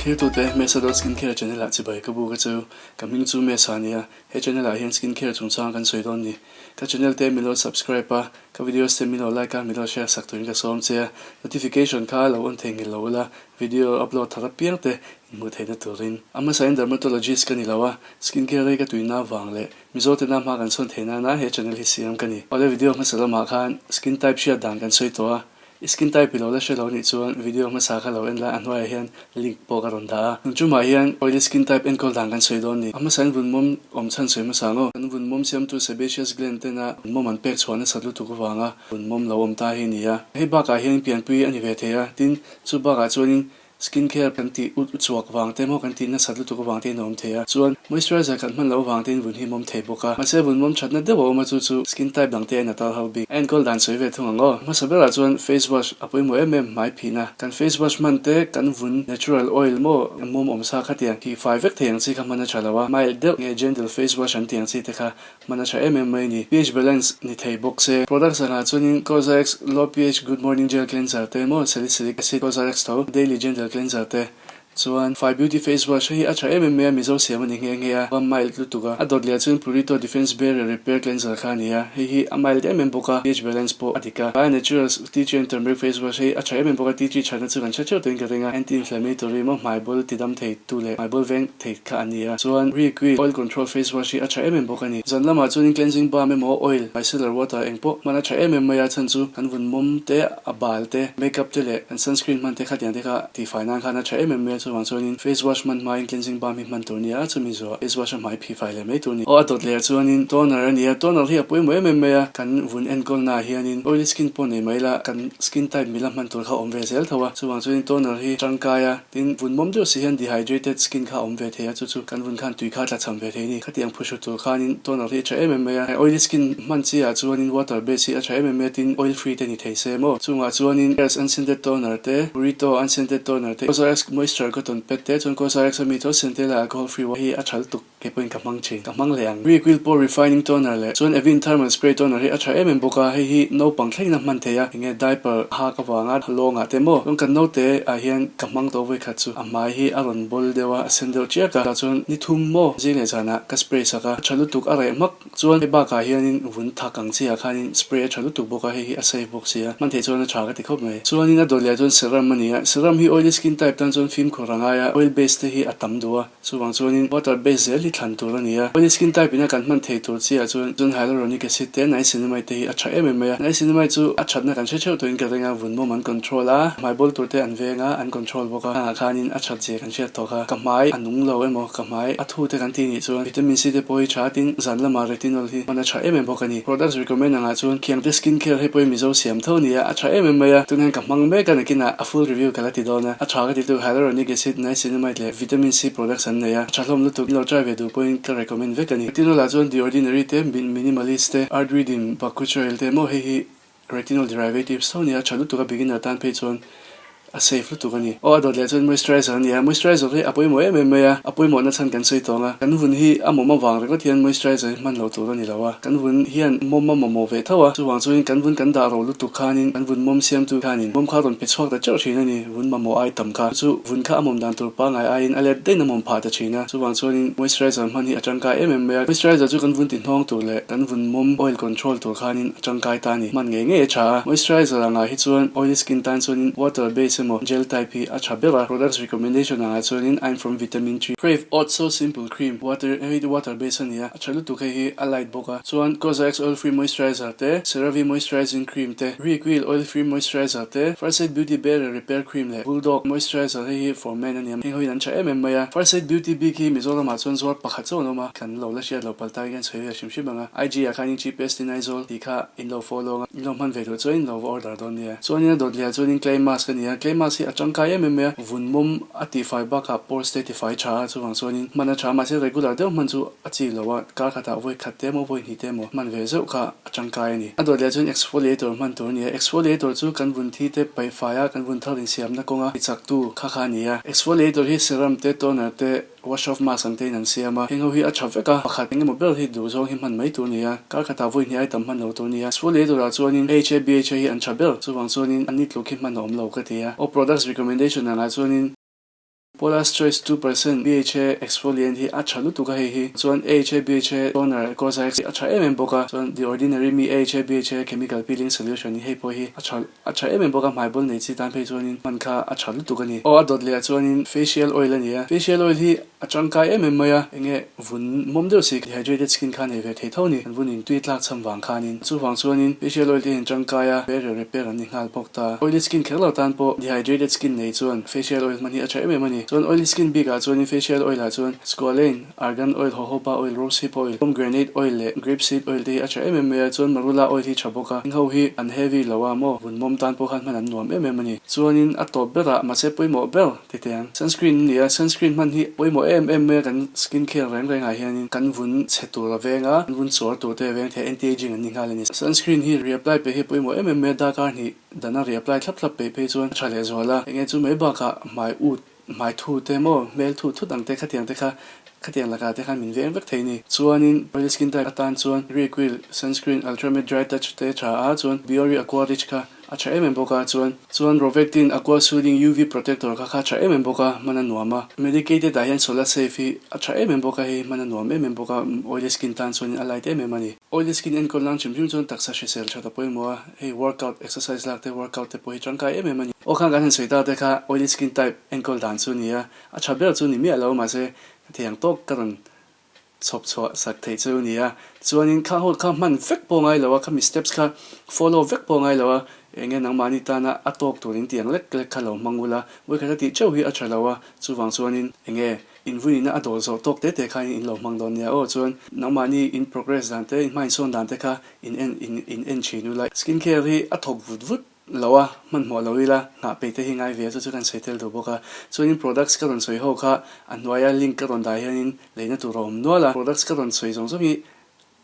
Thiltute Mesa dot Skincare channel ah chibai ka bu ka chu. Ka hming chu Mesa a nia. He channel ah hian skincare chungchang kan sawi dawn ni. Ka channel te min lo subscribe a, ka videos te min lo like a, min lo share sak turin ka sawm che a. Notification kha lo on thei nghilh lo ula, video upload thar apiang te inhmuh theihna turin. A hmasain dermatologist ka ni lo a, skincare hi ka tuina avang leh Mizo tena hma kan chhawn theih nana he channel hi siam ka ni. Awle video hmasa lamah khan skin type hriat dan kan sawi tawh a, i skin type i lo la hre lo nih chuan video hmasa kha lo en la a hnuaiah hian link pawh ka rawn dah a. Tun chumah hian oily skin type enkawl dan kan sawi dawn ni. A hmasain vun mawm awm chhan sawi hmasa ang aw. Kan vun mawm siamtu sebaceous gland tena vun mawm an pek chhuah nasat lutuk avanga vun mawm lo awm ta hi a ni a. Hei bakah hian pianpui a ni ve thei a, tin chu bakah chuanin Skin care kan tih ut uchuak vang te emaw kan tih nasat lutuk avang te in a awm thei a, chuan moisturizer kan hman loh avang te in vun hi mawm thei bawk a, mahse vun mawm thatna deuh a awm a chu chu skin type dang te a in a tal ho bik. A enkawl dan sawi ve thung ang aw. Hmasa berah chuan face wash a pawimawh em em hmai phihna. Kan face wash hman te kan vun natural oil maw mawm awm sa khatiang hi fai vek thei ang chi kha hman a tha lo a, mild deuh nge gentle face wash an tih ang chi te kha Hman a tha em em mai a ni. pH balance ni thei bawk se. Products angah chuanin Cosrx Low pH Good Morning Gel Cleanser te emaw Salicylic Acid Cosrx tho Daily Gentle Cleanser te chuan Fai Beauty Face Wash hei hi a tha em em mai a, Mizo siam a ni nghe nghe a, a mild lutuk a. A dawt leh chuan Purito Defense Barrier Repair Cleanser kha a ni a, hei hi a mild em em bawk a, pH balance pawh a dik a. Bio Naturals Tea Tree and Turmeric Face Wash hei a tha em em bawk a, tea tree thatna chu kan hre theuh tawhin ka ring a, anti-inflammatory emaw hmai bawl tidam thei tu leh hmai bawl veng thei kha a ni a, chuan Reequil oil control face wash hi a tha em em bawk a ni. Zan lamah chuanin cleansing balm emaw oil, micellar water eng pawh hman a tha em em mai a, chhan chu kan vun mawm te, a bal te, makeup te leh kan sunscreen hman te khatiang te kha tihfai nan khan a tha em em mai a, chuvang chuanin face wash hman hmain cleansing balm hi hman tur a ni a, chumi zuah face wash a hmai phihfai leh mai tur a ni. Aw a dawt leh ah chuanin toner a ni a, toner hi a pawimawh em em mai a, kan vun enkawlna ah hianin oily skin pawh nei mai la kan skin type mila hman tur kha a awm ve zel tho a, chuvang chuanin toner hi tangkai a. Tin, vun mawm deuh si hian dehydrated skin kha a awm ve thei a, chu chu kan vun khan tui kha a tla cham ve thei a ni. Khatiang phuhru tur khanin toner hi a tha em em mai a, oily skin hman chi ah chuanin water base hi a tha em em mai a, tin oil free te ni thei se maw. Chungah chuanin Airs unscented toner te, Purito unscented toner te, Cosrx moisture cotton pad te, chuan Cosrx ami tho Centella alcohol free hi a tha lutuk. Kei pawhin ka hmang thin. Ka hmang leh ang. Reequil pawh refining toner leh chuan Avene thermal spray toner hi a tha em em bawk a, hei hi naupang thlengin a hman thei a, enge diaper hak avanga lawngah te maw chuan kan naute ah hian ka hmang tawh vawi khat chu a hmai hi a rawn bawl deuh a, a sen deuh chiak a, tah chuan ni thum maw zing leh zanah ka spray sak a, a tha lutuk a reh hmak chuan hei bakah hianin vun thak ang chiah khanin spray a tha lutuk bawk a, hei hi a safe bawk si a, hman theih chuan a tha ka ti khawp mai. Chuanin a dawt leh chuan serum a ni a, serum hi oily skin type tan chuan fimkhur a ngai a, oil base te hi a tam duh a. Chuvang chuanin water base zel hi thlan tur a ni a, oily skin type ina kan hman thei tur chiah chuan chuan hyaluronic acid te niacinamide te hi a tha em em mai a. Niacinamide chu a thatna kan hre theuh tawhin ka ring a, vun mawm an control a, hmai bawl tur te an veng a, an control bawk a, hangah khanin a that zia kan hriat tawh kha. Ka hmai a nung lo emaw ka hmai a thu te kan tih nih chuan vitamin C te pawh hi tha tin zan lamah retinol hi hman a tha em em bawk a ni. Products recommend angah chuan Khiangte skin care hei pawhin Mizo siam tho a ni a, a tha em em mai a, tunah hian ka hmang mek a, nakinah a full review ka la ti dawn a, a tha ka ti tuk hyaluronic acid, niacinamide leh vitamin C products an nei a, a tha hlawm lutuk, in lo try ve duh pawhin ka recommend vek a ni. Retinol ah chuan The Ordinary te, Minimalist te, Art Reading, Bakuchiol te maw hei hi retinol derivatives tho a ni a, a tha lutuk a beginner tan phei chuan A safe lutuk a ni. Aw a dawt leh chuan moisturizer a ni a, moisturizer hi a pawimawh em em mai a, a pawimawhna chhan kan sawi tawng a, kan vun hi a mawm avang ringawt hian moisturizer hi hman lo tur a ni lo a, kan vun hian mawm a mamawh ve tho a, chuvang chuanin kan vun kan dah ro lutuk khanin kan vun mawm siamtu khanin mawm kha rawn pe chhuak ta teuh thin a ni, vun mamawh ai tam kha chu vun kha a mawm dan tur pangngai aiin a let daih in a mawm phah ta thin a, chuvang chuanin moisturizer hman hi a tangkai em em mai a, moisturizer chu kan vun ti hnawng tur leh kan vun mawm oil control tur khanin a tangkai ta a ni, hman ngei ngei a tha a, moisturizer angah hi chuan oily skin tan chuanin water base emaw gel type hi a tha ber a, products recommendation angah chuanin I'm from vitamin tree. Crave oat so simple cream water hei hi water base a ni a, a tha lutuk hei hi a light bawk a, chuan Cosrx oil free moisturizer te, CeraVe moisturizing cream te, Reequil oil free moisturizer te, First Aid Beauty Barrier Repair Cream leh Bulldog moisturizer hei hi for men a ni a, heng ho hian an tha em em mai a, First Aid Beauty bik hi Mizoramah chuan zuar pakhat chauh an awm a, kan lo la hriat lo palh tak hian sawi ve hrim hrim ang a, IG ah khanin GPS tin Aizawl tih kha in lo follow ang a, in lo hman ve duh chuan in lo va order dawn nia. Chuanin a dawt leh ah chuanin clay mask a ni a, clay mask hi a tangkai em em mai a, vun mawm a tihfai bakah pores te tifai tha a, chuvang chuanin hman a tha mahse regular deuh hman chu a chi lo a, kar khatah vawi khat te emaw vawi hnih te emaw hman ve zeuh kha a tangkai a ni. A dawt leh ah chuan exfoliator hman tur a ni a, exfoliator chu kan vun thi te paih fai a, kan vun thar insiamna kawnga tichaktu kha kha a ni a. Exfoliator hi serum te, toner te, Wash off mask ang te in an siam a, heng ho hi a tha vek a, pakhat eng emaw ber hi duh zawng hi hman mai tur a ni a, kar khatah vawi hnih ai tam hman lo tur a ni a, exfoliator ah chuanin AHA BHA hi an tha ber, chuvang chuanin an ni tluk hi hman a awm lo ka ti a, aw products recommendation angah chuanin. Paula's Choice 2% BHA exfoliant hi a tha lutuk a hei hi. Chuan AHA BHA toner Cosrx hi a tha em em bawk a. Chuan The Ordinary Me AHA BHA chemical peeling solution hi hei pawh hi a tha a tha em em bawk a. Hmai bawl nei chi tan phei chuanin hman kha a tha lutuk a ni. Aw a dawt leh ah chuanin facial oil a ni a. Facial oil hi A tangkai em em mai a, enge vun mawm deuh si dehydrated skin kha nei ve thei tho ni, kan vun in tui tlak cham vang khanin. Chuvang chuanin facial oil te hian tangkai a, barrier repair an ni nghal bawk ta. Oily skin kher lo tan pawh dehydrated skin nei chuan facial oil hman hi a tha em em a ni. Chuan oily skin bikah chuanin facial oil ah chuan squalane, argan oil, jojoba oil, rose hip oil, pomegranate oil leh grape seed oil te hi a tha em em mai a, chuan marula oil hi tha bawk a, heng ho hi an heavy lo a maw, vun mawm tan pawh khan hman an nuam em em a ni. Chuanin a tawp berah mahse pawimawh ber. Titiang sunscreen a ni a, sunscreen hman hi pawimawh em em mai a kan skin care reng reng ah hianin kan vun chhe tur a veng a, kan vun chawr tur te a veng thei a, anti aging an ni nghal a ni. Sunscreen hi reapply peih hi pawimawh em em mai a, darkar hnih dana reapply thlap thlap peih phei chuan a tha leh zual a, enge chu mai bakah hmai ut, hmai thu te maw, hmel thu thut ang te khatiang te kha khatiang lakah te khan min veng vek thei a ni. Chuanin oily skin type atan chuan Reequil sunscreen ultra matte dry touch te tha a, chuan Biore aqua rich kha A tha em em bawk a, chuan chuan Rovectin Aqua Soothing UV Protector kha kha a tha em em bawk a, hman a nuam a. Medicated ah hian Solar Safe hi a tha em em bawk a, hei hman a nuam em em bawk a, oily skin tan chuanin a light em em a ni. Oily skin enkawl nan hrim hrim chuan taksa hrisel that a pawimawh a, hei workout, exercise lak te, workout te pawh hi tangkai em em a ni. Aw khan kan han sawi ta te kha oily skin type enkawl dan chu ni a, a tha ber chu ni miah lo mahse ka thei ang tawk ka rawn chhawp chhuah sak theih chu a ni a, chuanin kha ho kha hman vek pawh ngai lo a, khami steps kha follow vek pawh ngai lo a, enge nangmahni tana a tawk tur in tiang lek lek kha lo hmang ula, vawikhat a tih teuh hi a tha lo a, chuvang chuanin enge invuinina a dawl zawh tawk te te khain in lo hmang dawn nia aw, chuan nangmahni in progress dan te in hmainsawn dan te kha in en in in en thin ula, skin care hi a thawk vut vut. Lo a, hmanhmawh lo ila, nghah peih te hi ngai ve a, chu chu kan sawi tel duh bawk a. Chuanin products ka rawn sawi ho kha a hnuaia link ka rawn dah hianin leina tur a awm nual a. Products ka rawn sawi zawng zawng hi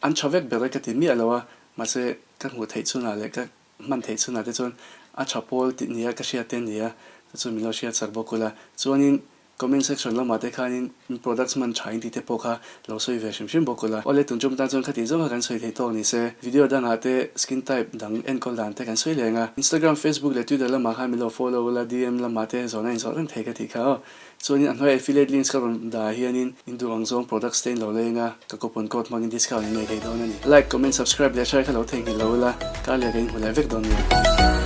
an tha vek ber e ka ti miah lo a, mahse ka hmuh theih chhunah leh ka hman theih chhunah te chuan a tha pawl tih nia ka hriat te a ni a, chu chu min lo hriat chak bawk ula. Chuanin Comment section lamah te khanin products hman tha in tih te pawh kha lo sawi ve hrim hrim bawk ula. Awle tun tum tan chuan khatih zawng kha kan sawi thei tawk ni se. Video dangah te skin type dang enkawl dan te kan sawi leng a. Instagram, Facebook leh Twitter lamah khan min lo follow ula, DM lamah te zawhna in zawh reng thei ka tih kha aw. Chuanin a hnuaia affiliate links ka rawn dah hianin in duh ang zawng products te in lo leng a, ka coupon code hmangin discount in nei thei dawn a ni. Like, comment, subscribe leh share kha lo theihnghilh lo ula, kar leh ka inhmu leh vek dawn nia.